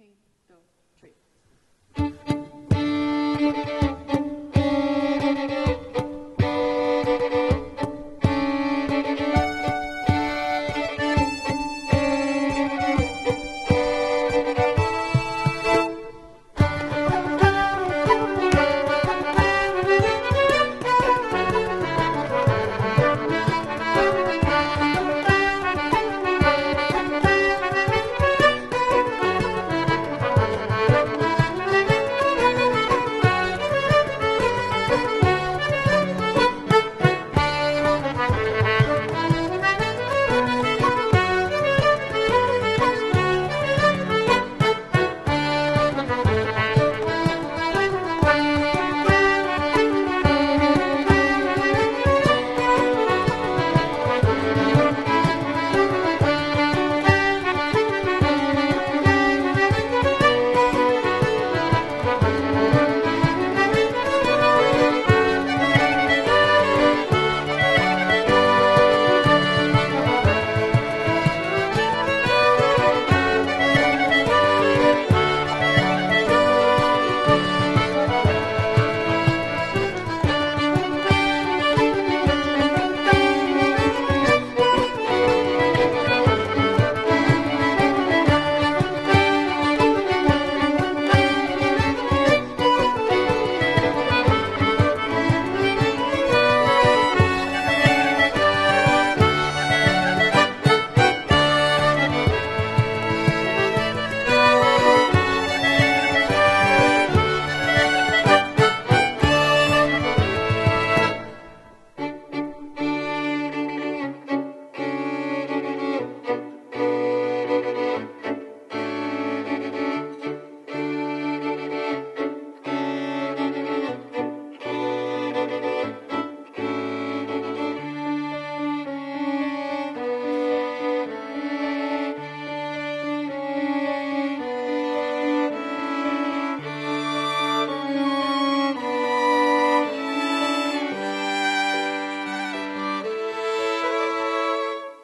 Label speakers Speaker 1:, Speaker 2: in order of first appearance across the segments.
Speaker 1: 1, 2, 3.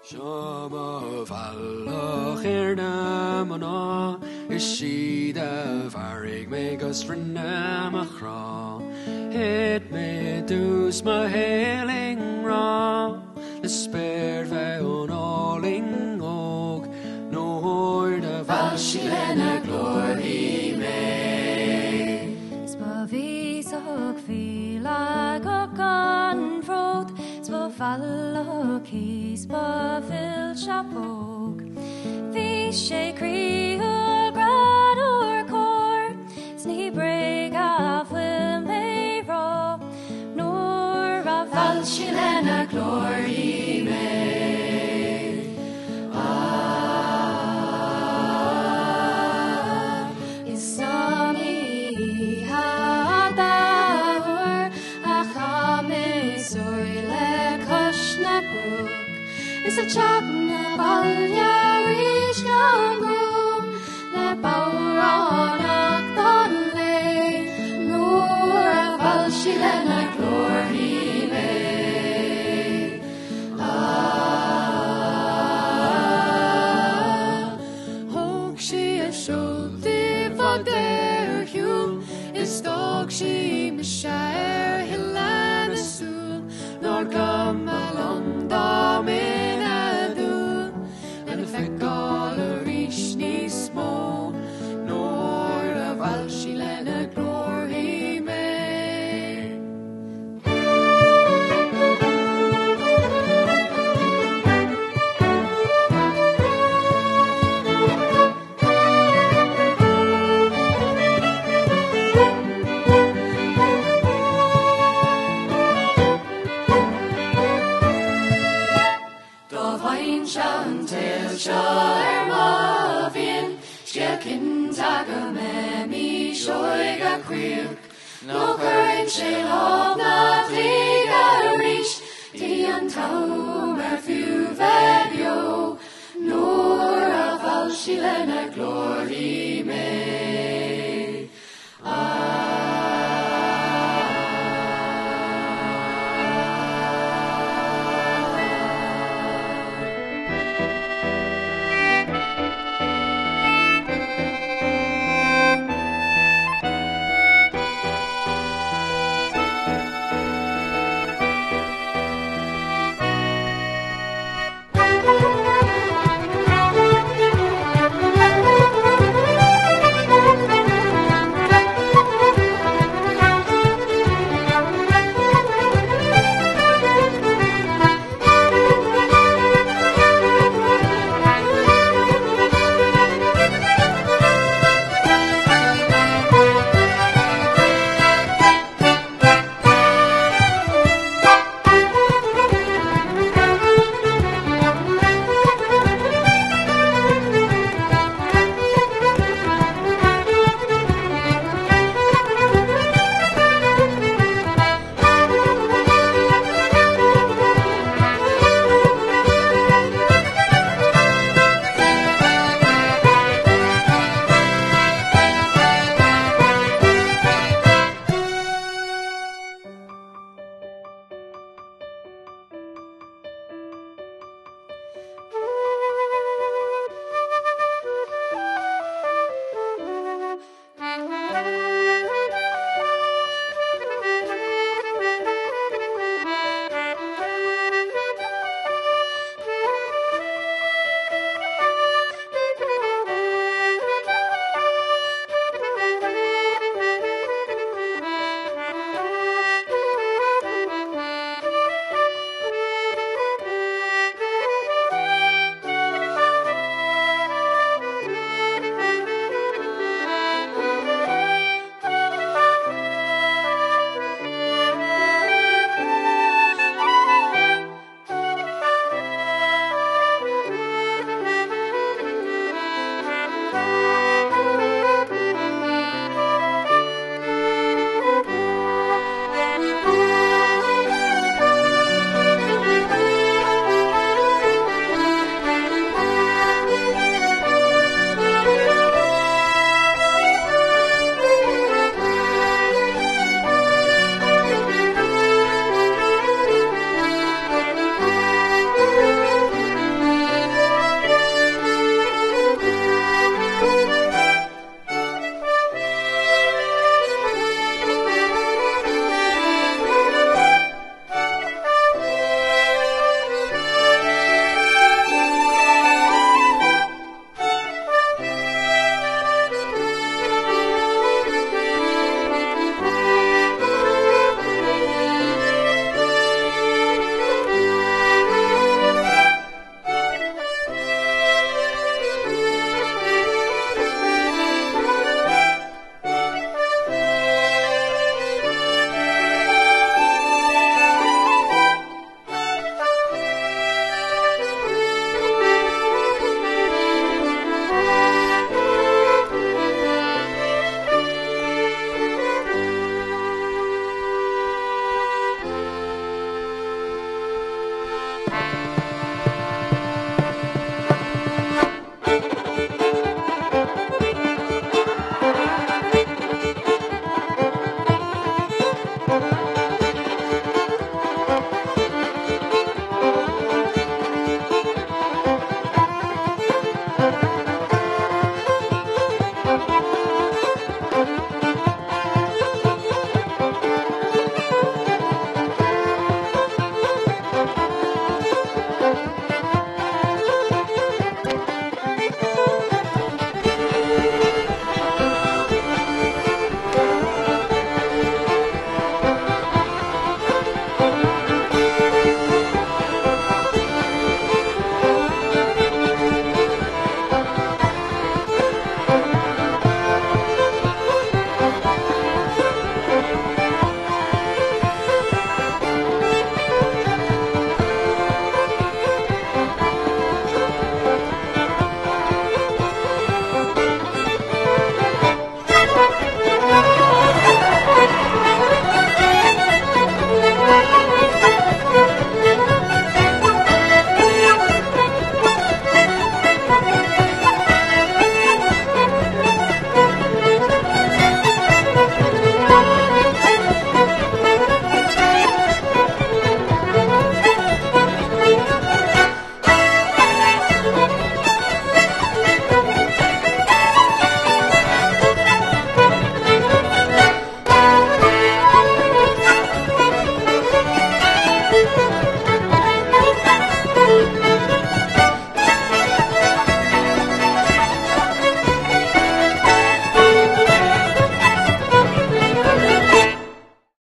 Speaker 2: Seo mo bhealach ar na mná, is sí do mharaigh mé 'gus rinne mo chrá. Thit mé i dtús mo shaoil i ngrá le spéirbhean álainn óg nuair a mheall sí lena glórthaí mé.
Speaker 3: 'S ba bhíosach bhíleagach an bhród 's ba bhallach í 's ba mhilse póg. Bhí sé croíúil greannmhar cóir 's ní bréag a bhfuil mé rá nuair a
Speaker 2: mheall sí lena glórthaí mé.
Speaker 3: Is iomaí oíche dá uair a chaith mé suí le cois na gcruaich is ag teacht na baile arís gan brón le bodhránacht an lae
Speaker 2: nuair a mheall sí lena glórthaí mé. Thóg sí a seoltaí fada ar shiúl is d'fhág sí mise ar thuile na súl nár chuma liom dá mbeinn a dúil lena feiceáil arís níos mó nuair a mheall sí lena glórthaí mé.
Speaker 3: Dá bhfaighinnse an tsaol seo ar mo mhian, scéal cinnte go mbeimis óig caoch, Nó chuirfinn sé lámh 'na dlígh arís dtí an t-am ar fiú bheith beo, nuair a mheall sí lena glórthaí mé.